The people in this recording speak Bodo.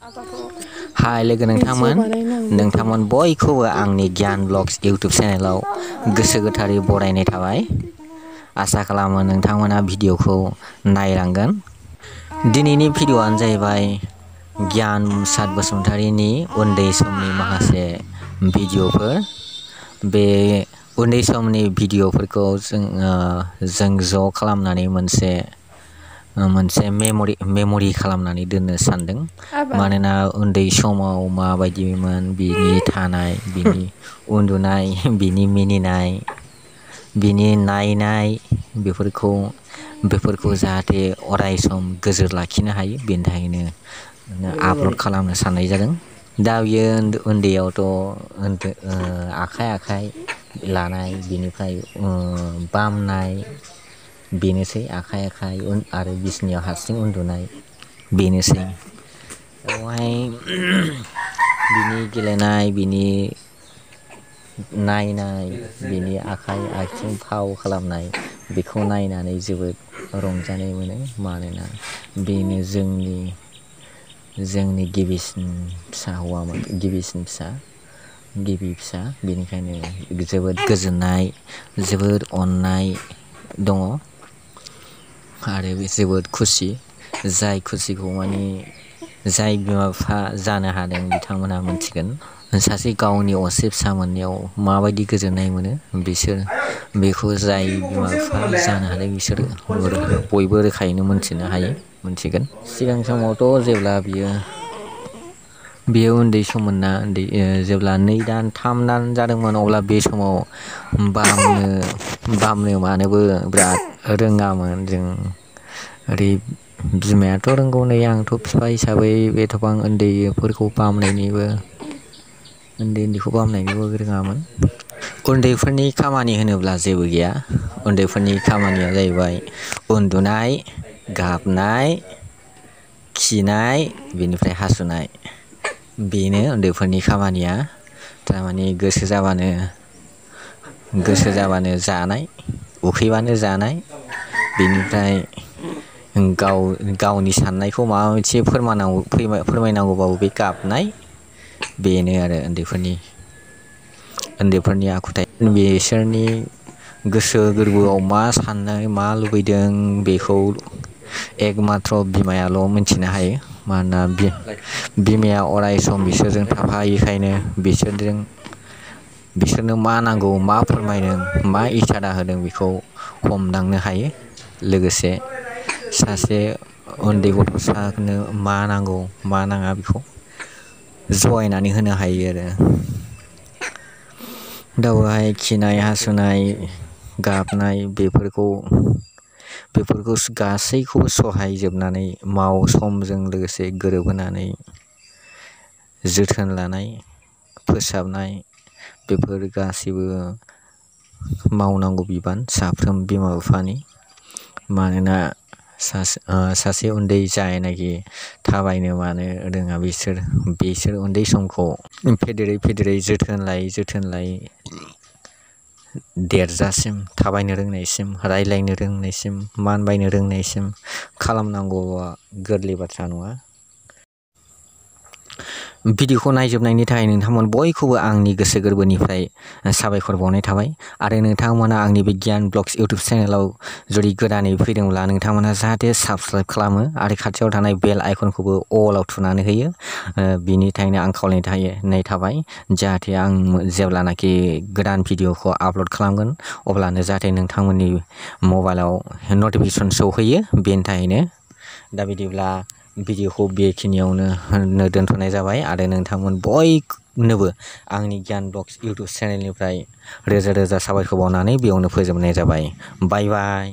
Hai लोगो नोंथांमोन बयखौबो आंनि गियान ब्लग्स इउट्यूब चेनेलाव गोसो गोथारै बरायनाय थाबाय। आसा खालामो नोंथांमोना भिडिअखौ नायलांगोन। दिनैनि भिडिअआनो जाहैबाय गियान बसुमतारीनि उन्दै समनि माखासे भिडिअफोर। बे उन्दै समनि भिडिअफोरखौ जों ज' खालामनानै मोनसे मेम'रि खालामनानै दोननो सानदों। मानोना उन्दै समाव माबायदिमोन बिनि थानाय, बिनि उन्दुनाय, बिनि मिनिनाय, बिनि नायनाय बेफोरखौ जाहाथे अराय सम गोजोर लाखिनो हायो, बेनि थाखायनो आपल'ड खालामनो साननाय जादों। दा बियो उन्दैयावथ' आखाइ लानाय, बिनिफ्राय बामनाय बेनोसै, आखाइ आरो बिसिनायाव हारसिं उन्दुनाय बेनोसै। बेवहाय बिनि गेलेनाय, बिनि नायनाय, बिनि आखाइ आथिं फाव खालामनाय बेखौ नायनानै जोबोद रंजानाय मोनो। मानोना बेनो जोंनि गिबिसिन फिसा हौवामोन, गिबि फिसा। बेनिखायनो जोबोद गोजोननाय, जोबोद अननाय दङ आरो जोबोद खुसि। जाय खुसिखौ जाय बिमा बिफा जानो हादों बिथांमोनहा मोनथिगोन। सासे गावनि असे फिसा मोननायाव माबायदि गोजोननाय मोनो, बेखौ जाय बिमा बिफा जानो हादों बिसोर बयबो रोखायैनो मोनथिगोन। सिगां समावथ' जेब्ला बियो उन्दै सममोन ना, जेब्ला 2 दान 3 दान जादोंमोन, अब्ला बे समाव बामनो मानोबो बिराद रोङामोन जों। बिमायाथ' रोंगौ, नै आंथ' बिफा हिसाबै एथबां उन्दैखौ बामनायनिबो रोङामोन। उन्दैफोरनि खामानि होनोब्ला जेबो गैया। उन्दैफोरनि खामानिया जाहैबाय उन्दुनाय, गाबनाय, खिनाय, बेनिफ्राय हासुनाय। बेनो उन्दैफोरनि खामानिया। थारमाने गोसो जाबानो जानाय, उखैबानो जानाय, बेनिफ्राय गावनि साननायखौ माबा मोनसे फोरमायनांगौबाबो बे गाबनाय। बेनो आरो उन्दैफोरनि आखुथाय। बिसोरनि गोसो गोरबोआव मा साननाय, मा लुबैदों बेखौ एकमात्र बिमायाल' मिथिनो हायो। मानोना बिमाया अराय सम बिसोरजों थाफायैखायनो बिसोरनो मा नांगौ, मा फोरमायदों, मा इसारा होदों बेखौ हमदांनो हायो। लोगोसे सासे उन्दै गथ'सानो मा नांगौ मा नाङा बेखौ जगायनानै होनो हायो आरो। दा बेवहाय खिनाय, हासुनाय, गाबनाय बेफोरखौ गासैखौबो सहायजोबनानै समजों लोगोसे गोरोबहोनानै जोथोन लानाय, फोसाबनाय, बेफोर गासैबो मावनांगौ बिबान साफ्रोम बिमा बिफानि। मानोना सासे उन्दै जायनाखि थाबायनो मानो रोङा, बिसोर उन्दै समखौ फेदेरै जोथोन लायै देरजासिम, थाबायनो रोंनायसिम, रायज्लायनो रोंनायसिम, मानबायनो रोंनायसिम खालामनांगौआ गोरलै बाथ्रा नङा। भिडिअखौ नायजोबनायनि थाखाय नोंथांमोन बयखौबो आंनि गोसो गोरबोनिफ्राय साबायखर बावनाय थाबाय। आरो नोंथांमोना आंनि बे गियान ब्लग्स इउट्यूब चेनेलाव जुदि गोदानै फैदोंब्ला नोंथांमोना जाहाथे साबस्क्राइब खालामो आरो खाथियाव थानाय बेल आइकनखौबो अलाव थुनानै होयो। बिनि थाखायनो आं खावलायनाय थाबाय, जाहाथे आं जेब्लानाखि गोदान भिडिअखौ आपल'ड खालामगोन अब्लानो जाहाथे नोंथांमोननि मबाइलाव नटिफिकेसन सौहैयो। बेनि थाखायनो दा बिदिब्ला भिडिअखौ बेखिनियावनो दोनथ'नाय जाबाय। आरो नोंथांमोन बयनोबो आंनि गियान ब्लग्स इउट्यूब चेनेलनिफ्राय रोजा साबायखर बावनानै बेयावनो फोजोबनाय जाबाय। बाय बाय।